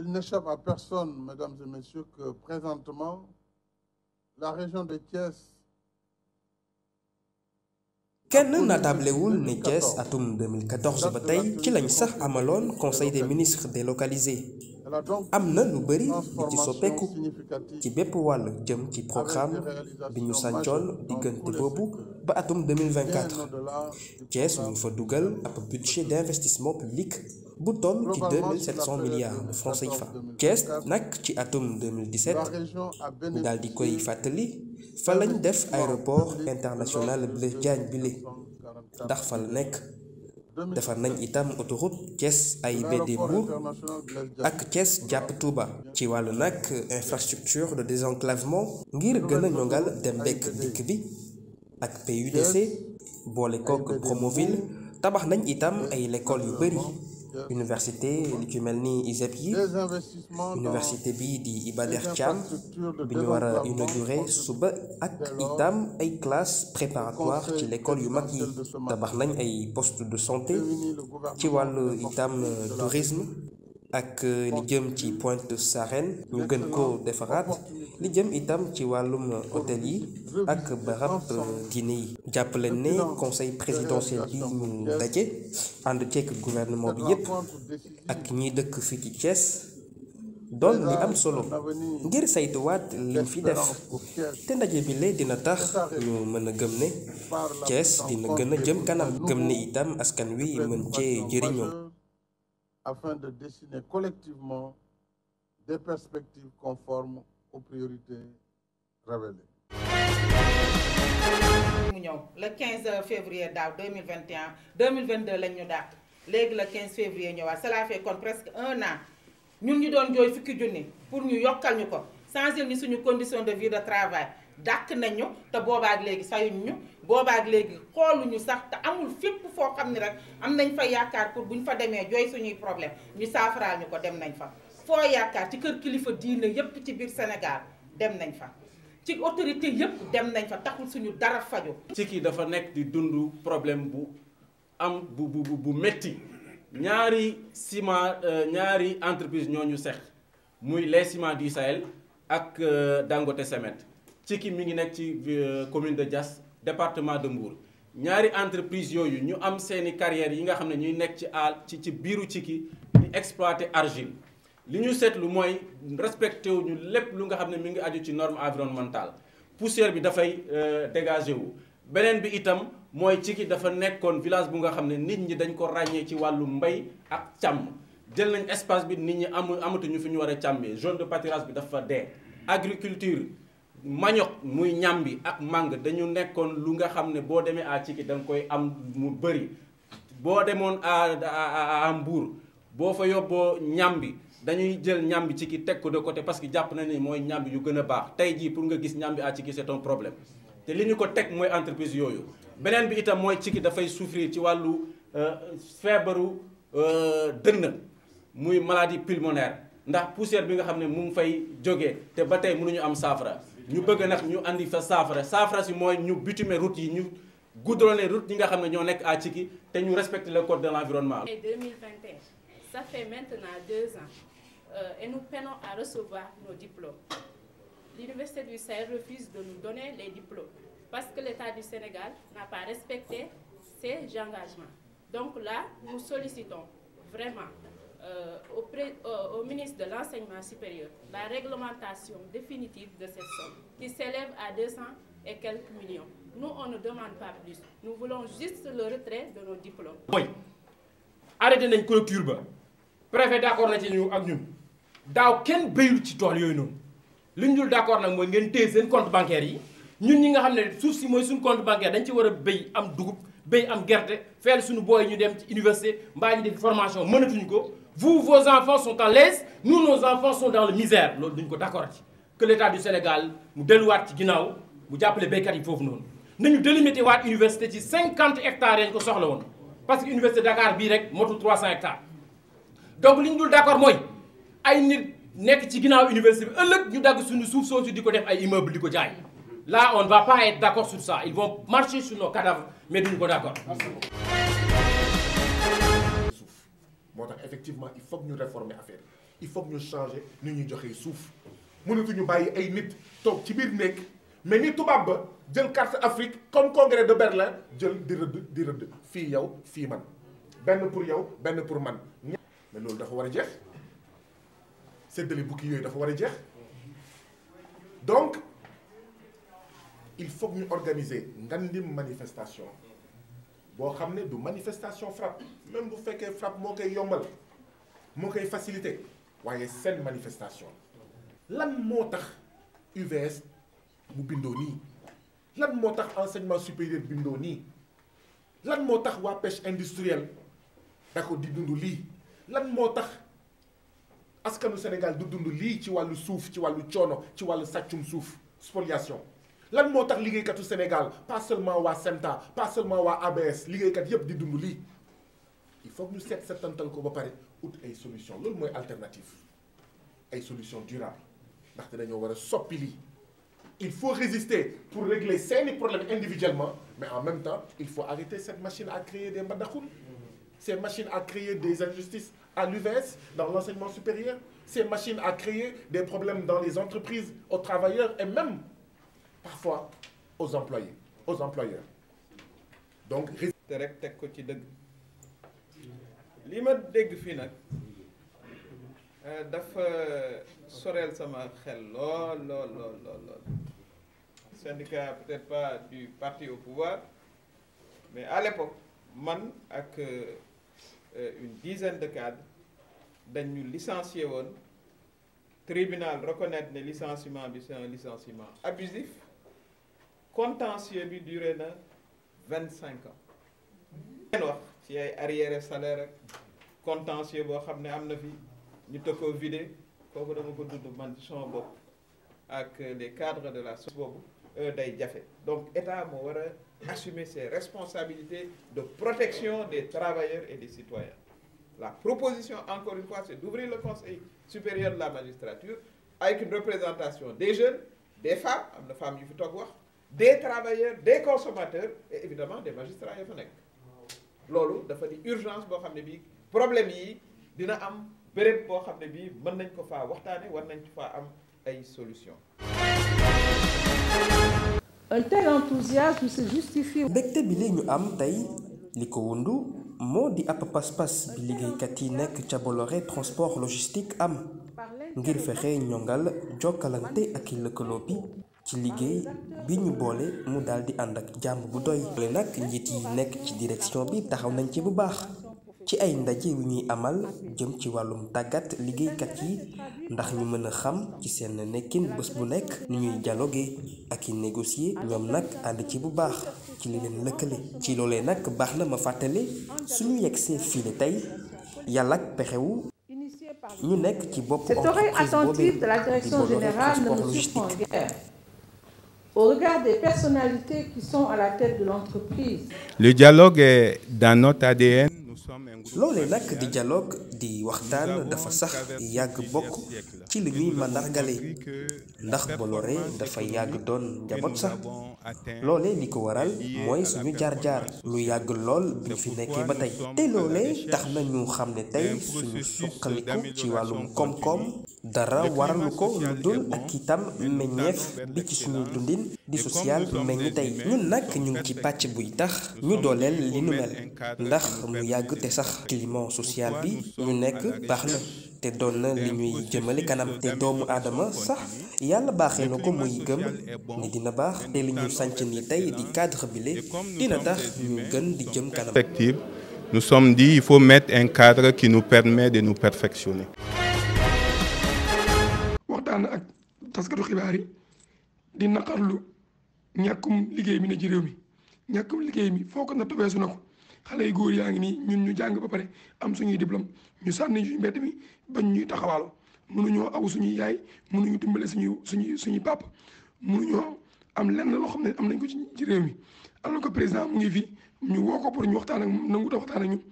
Il n'échappe à personne, mesdames et messieurs, que présentement, la région de Thiès kenn naatablewul ne Thiès atum 2014 ba tey ci lañ sax amaloon conseil des ministres délocalisé am na lu bari di ci soppeeku ci bépp wàll jëm ci programme bi ñu sàncoon diggante boobu ba atum 2024 Thiès ñu fa dugal ab budget d'investissement public bu toll ci 2700 milliards de francs CFA. Thiès nag ci atum 2017 ñu daal di koy fàttali fa lañ def aéroport international Blaise Diagne bile ndax fa la nekk defar nañ itam autoroute Thiès AIBD Mbour ak Thiès jàpp Touba. ci wàllu nag infrastructure de désenclavement ngir gën a ñongal dem bekk dikk bi ak PUDC boole kook Promoville tabax nañ itam ay l'école yu bari université li ci mel ni ISEP yi université bi di Iba Der Thiam bi ñu war a inauguré suba ak itam ay classes préparatoires ci l'école yu mag yi tabax nañ ay postes de santé ci wàllu itam tourisme ak li jëm ci Pointe Sarène ñu gën ko defaraat li jëm itam ci wàllum hôtel yi ak barab diine yi jàppaleen ne conseil présidentiel bi ñu daje ànd ceek gouvernement bi yépp ak ñi dëkk fii ci Thiès doon li am solo ngir saytuwaat liñ fi def te ndaje bi lee dina tax ñu mën a gëm ne Thiès dina gën a jëm kanam gëm ne itam askan wi mën cee jëriñoo afin de dessiner collectivement des perspectives conformes aux priorités révélées. mu ñëw le 15 février daaw 2021 2022 lañ ñu dàq léegi le 15 février ñëwaat cela fait kon presque un an ñun ñu doon jooy fukki junni pour ñu yokkal ñu ko changer ni suñu condition de vie de travail dàq nañu te boobaak léegi sayuñ ñu boobaak léegi xooluñu sax te amul fépp foo xam ne rek am nañ fa yaakaar pour buñ fa demee jooy suñuy problème ñu saafaraal ñu ko dem nañ fa foo yaakaar ci kër kilifa diine yépp ci biir Sénégal dem nañ fa ci autorité yépp dem nañ fa taxul suñu dara faju ci kii dafa nekk di dund problème bu am bu metti ñaari ciment ñaari entreprise ñoo ñu seq muy les ciments du Sahel ak Dangote Cement ci ki mi ngi nekk ci commune de Diass département de Mbour ñaari entreprise yooyu ñu am seeni carrières yi nga xam ne ñuy nekk ci biiru Cikki di exploiter argile li ñu seetlu mooy respecté wu ñu lépp lu nga xam ne mi ngi aju ci norme environnementale poussière bi dafay dégagé wu. beneen bi itam mooy Cikki dafa nekkoon village bu nga xam ne nit ñi dañ ko ràññee ci wàllu mbay ak càmm jël nañ espace bi nit ñi amatuñu fi ñu war a càmmee zone de pâturage bi dafa dee. agriculture manioc muy ñambi ak màng dañu nekkoon lu nga xam ne boo demee à Cikki da nga koy am mu bëri boo demoon à Mbour boo fa yóbboo ñambi dañuy jël ñambi Cikki teg ko de côté parce que jàpp na ni mooy ñambi yu gën a baax tey jii pour nga gis ñambi à Cikki c'est un problème te li ñu ko teg mooy entreprise yooyu. beneen bi itam mooy Cikki dafay souffrir ci wàllu feebaru dënn muy maladie pulmonaire ndax poussière bi nga xam ne mu ngi fay jógee te ba tey mënuñu am saafara ñu bëgg nag ñu andi fa saafara si mooy ñu bitumer route yi ñu goudronner route yi nga xam ne ñoo nekk à Cikki te ñu respecter le code de l'environnement. 2021 ça fait maintenant 2 ans et nous peinons à recevoir nos diplômes. L'Université du Sahel refuse de nous donner les diplômes parce que l'État du Sénégal n'a pas respecté ses engagements. Donc là, nous sollicitons vraiment au ministre de l'Enseignement supérieur la réglementation définitive de cette somme qui s'élève à 200 et quelques millions. Nous, on ne demande pas plus. Nous voulons juste le retrait de nos diplômes. Oui. Arrêtez nañ clôture ba préfet d'accord na ci ñu ak ñun daaw kenn béyul ci tool yooyu noonu li ñu dul d'accord nag mooy ngeen téye seen compte bancaire yi ñun ñi nga xam ne suuf si mooy suñu compte bancaire dañ ci war a béy am dugub béy am gerte fayal suñu booy ñu dem ci université mbaa ñu def formation mënatuñu ko. Vous, vos enfants sont à l'aise, nous, nos enfants sont dans la misère. Loolu duñ ko d'accord ci que l'État du Sénégal mu delluwaat ci ginnaaw mu jàppale béykat yi foofu noonu nañu délimité waat université ci 50 hectares yañ ko soxla woon parce que université Dakar bii rek motul 300 hectares. donc li ñu dul d'accord mooy ay nit nekk ci ginnaaw université bi ëllëg ñu dagg suñu suuf soosu di ko def ay immeuble di ko jaay là on ne va pas être d'accord sur ça ils vont marcher sur nos cadavres mais duñ ko d'accord. moo tax effectivement il faut que ñu réformer affaire il faut que ñu changer ni ñuy joxee suuf mënatuñu bàyyi ay nit toog ci biir nekk mais ni tubaab ba jël carte Afrique comme congrès de Berlin jël di rëdd fii yow fii man benn pour yow benn pour man mais loolu dafa war a jeex séddale bukki yooyu dafa war a jeex donc il faut que ñu organiser ngandim manifestation boo xam ne du manifestation frappe même bu fekkee frappe moo koy yombal moo koy faciliter waaye seen manifestation lan moo tax UVS mu bindoo nii lan moo tax enseignement supérieur bindoo nii lan moo tax waa pêche industrielle da ko di dund lii lan moo tax askanu Sénégal du dund lii ci wàllu suuf ci wàllu coono ci wàllu sàccum suuf spoliation lan moo tax liggéeykatu Sénégal pas seulement waa SEMTA pas seulement waa ABS liggéeykat yépp di dund lii il faut que ñu seetantal ko ba pare ut ay solution loolu mooy alternative ay solution durable ndaxte dañoo war a soppi lii il faut résister pour régler seeni problèmes individuellement mais en même temps il faut arrêter cette machine à créer des mbadaxun ces machines à créer des injustices à l'UVS dans l'enseignement supérieur ces machines à créer des problèmes dans les entreprises aux travailleurs et même parfois aux employeurs donc te rek teg ko ci dëgg li ma dégg fii nag dafa soreel sama xel lool syndicat peut-être pas du parti au pouvoir mais à l'époque man ak une dizaine de cadres dañu licencié woon tribunal reconnaître ne licenciement bi c'est un licenciement abusif contentieux bi duré na 25 ans leen wax ci ay arriéré salaire ak contentieux boo xam ne am na fi ñu tëkkoo vidé kooku dama ko dund man ci sama bopp ak les cadres de la société boobu day jafe donc état moo war a assumer ses responsabilités de protection des travailleurs et des citoyens la proposition encore une fois c'est d'ouvrir le conseil supérieur de la magistrature avec une représentation des jeunes des femmes am na femmes yu fi toog wax des travailleurs des consommateurs et évidemment des magistrats ya fa nekk loolu dafa di urgence boo xam ne bii problème yi dina am béréb boo xam ne bii mën nañ ko faa waxtaane war nañ faa am ay solutions. Un tel enthousiasme se justifie. mbégte bi li ñu am tey li ko wundu moo di ab pas-pas bi liggéeykat yi nekk ca Bolloré transport logistique am ngir fexe ñongal jokkalante ak i lëkkaloo bi ci liggéey bi ñu boole mu daal di ànd ak jàmm bu doy. loole nag njiit yi nekk ci direction bi taxaw nañ ci bu baax ci ay ndaje yu ñuy amal jëm ci wàllum tàggat liggéeykat yi ndax ñu mën a xam ci seen nekkin bés bu nekk ni ñuy dialoguer ak i négocier ñoom nag ànd ci bu baax ci li leen lëkkale. ci loolee nag baax na ma fàttale suñu yegsee fii tey yàlla ak pexewu ñu nekk ci bopp cette oreille attentive de la direction générale ne me surprend guère au regard des personnalités qui sont à la tête de l'entreprise. Le dialogue est dans notre ADN. loolee nag di dialogue di waxtaan dafa sax yàgg bokk ci li ñuy màndargale ndax Bolloré dafa yàgg doon njaboot sax loolee li ko waral mooy suñu jaar-jaar lu yàgg lool bi ñu fi nekkee ba tey te loolee tax na ñu xam ne tey suñu suqaliku ci wàllum koom-koom dara waralu ko lu dul ak itam meññeef bi ci suñuy dundin di social meññ tey ñun nag ñu ngi ci pàcc buy tax ñu dooleel li nu mel ndax mu yàgg te sax climat social bi ñu nekk baax na te doon na li ñuy jëmale kanam te doomu aadama sax yàlla baaxee na ko muy gëm ni dina baax te li ñu sanc ni tey di cadre bile dina tax ñu gën di jëm kanam. Nous sommes dit il faut mettre un cadre qui nous permet de nous perfectionner. waxtaan ak taskatu xibaar yi di naqarlu ñàkkum liggéey mi ne ci réew mi ñàkkum liggéey mi foo ko natt weesu na ko. xale yu góor yaa ngi nii ñun ñu jàng ba pare am suñuy diplôme ñu sànni suñu mbedd mi bañ ñuy taxawaaloo mënuñoo aw suñuy yaay mënuñu dimbale suñuy papa mënuñoo am lenn loo xam ne am nañ ko ci réew mi alors que président mu ngi fi ñu woo ko pour ñu waxtaan ak nangu ta waxtaan ak ñun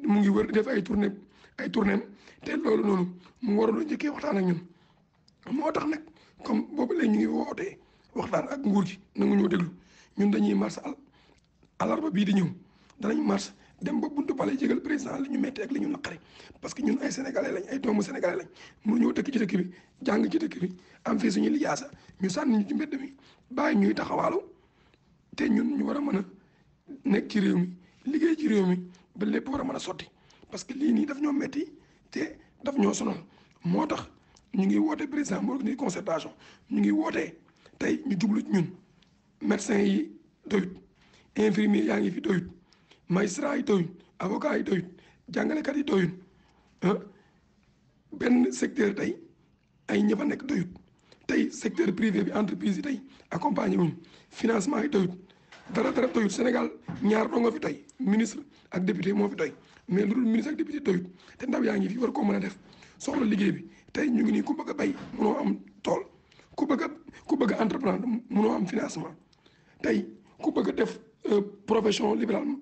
mu ngi wër di def ay tournéem te loolu noonu mu waroon a njëkkee waxtaan ak ñun moo tax nag comme boobu léegi ñu ngi wootee waxtaan ak nguur gi nangu ñoo déglu ñun dañuy mars alarba bii di ñëw danañ mars dem ba buntu pale jégal président li ñu metti ak li ñu naqari parce que ñun ay sénégalais lañ ay doomu sénégalais lañ mënuñoo dëkk ci dëkk bi jàng ci dëkk bi am fii suñu lijaasa ñu sànni ñu ci mbedd mi bàyyi ñuy taxawaalu te ñun ñu war a mën a nekk ci réew mi liggéey ci réew mi ba lépp war a mën a sotti parce que lii nii daf ñoo metti te daf ñoo sonal moo tax ñu ngi woote président mu organiser concertation ñu ngi wootee tey ñu jublu ñun médecins yi doyut infirmier yaa ngi fi doyut magistrat yi doyut avocat yi doyut jàngalekat yi doyut benn secteur tey ay ñëfa nekk doyut tey secteur privé bi entreprise yi tey accompagné wuñ financement yi doyut dara doyut Sénégal ñaar doo nga fi doy ministre ak député moo fi doy mais lu dul ministre ak député doyut te ndaw yaa ngi fi war koo mën a def soxla liggéey bi tey ñu ngi nii ku bëgg a bay mënoo am tool ku bëgg a entreprendre mënoo am financement tey ku bëgg a def profession libérale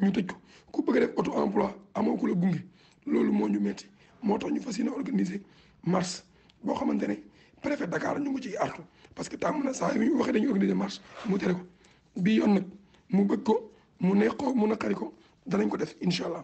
ñu tëj ko ku bëgg a def auto emploi amoo ku la gunge loolu moo ñu metti moo tax ñu fas yéene organiser marche boo xamante ne préfet Dakar ñu ngi ciy artu parce que tàmm na saa yu ñu waxee dañuy organiser marche mu tere ko bii yoon nag mu bëgg ko mu neex ko mu naqari ko danañ ko def incha allah.